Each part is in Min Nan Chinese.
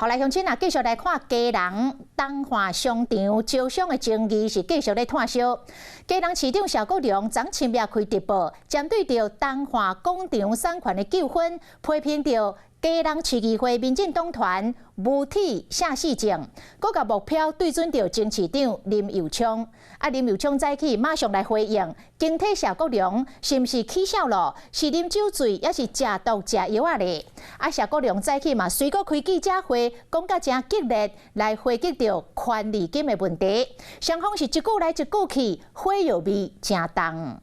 好來，鄉親啊，繼續來看基隆東華商場招商的爭議是繼續咧湠燒。基隆市長謝國樑昨深夜開直播，針對著東華廣場產權的糾紛，批評著基隆市議會民進黨團無體謝世正，閣共目標對準著前市長林右昌。啊，林右昌早起馬上來回應，警惕謝國樑是毋是起痟囉？是啉酒醉，抑是食毒食藥仔咧？啊，謝國樑早起嘛，隨閣開記者會，講甲誠激烈，來回擊著權利金的問題。雙方是一句來一句去，火藥味誠重。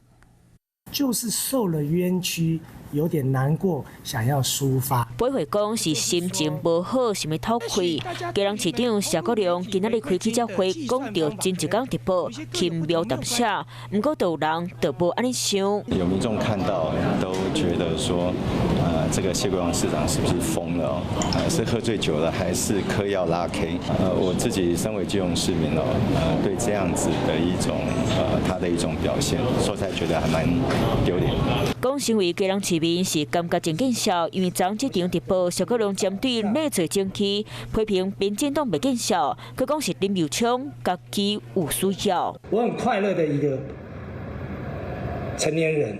就是受了冤屈，有點難過，想要抒發。不會講是心情無好，想欲透氣。基隆市長謝國樑今仔日開記者會，講著前一工直播輕描淡寫，毋過就有人就無按呢想。有民眾看到都覺得說，這個謝國樑市長是不是瘋了？是喝醉酒了，還是嗑藥拉 K？我自己身為基隆市民哦，對這樣子的一種，他的一種表現，說實在覺得還蠻丟臉。講身為基隆市民是感覺真見笑，因為昨這場直播，謝國樑針對內罪爭議，批評民進黨袂見笑，閣講是林右昌家己有需要。我很快樂的一個成年人，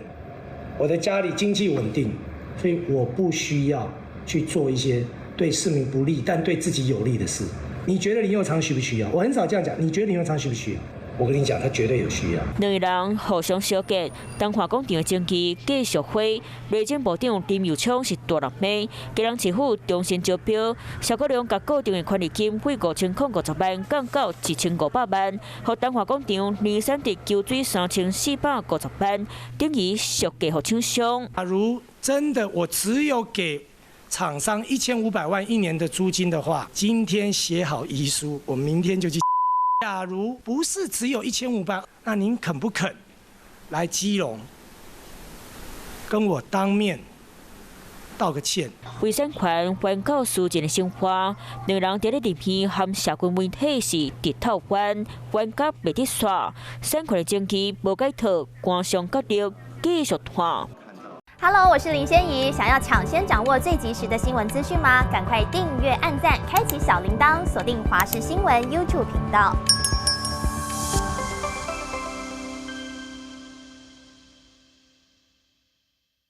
我的家裡經濟穩定，所以我不需要去做一些對市民不利但對自己有利的事。你覺得林右昌需不需要？我很少這樣講。你覺得林右昌需不需要？我跟你講，他絕對有需要。兩个人互相相激，東華廣場的爭議繼續火。內政部長林右昌是大人罵，基隆市府重新招標，謝國樑共固定的權利金為5050萬降到1500萬，予東華廣場年產值求水3450萬，等於俗價予廠商。假如真的我只有給廠商1500萬一年的租金的話，今天寫好遺書，我明天就去。假如不是只有1500，那您肯不肯來基隆跟我當面道個歉？遺產權還到私人的生活，兩人佇咧入邊和社群媒體是直透翻，冤家袂得煞，產權的爭議無解套，官商角力繼續拖。 Hello，我是林仙怡，想要搶先掌握最及時的新聞資訊嗎？趕快訂閱、按讚、開啟小鈴鐺，鎖定華視新聞 YouTube 頻道。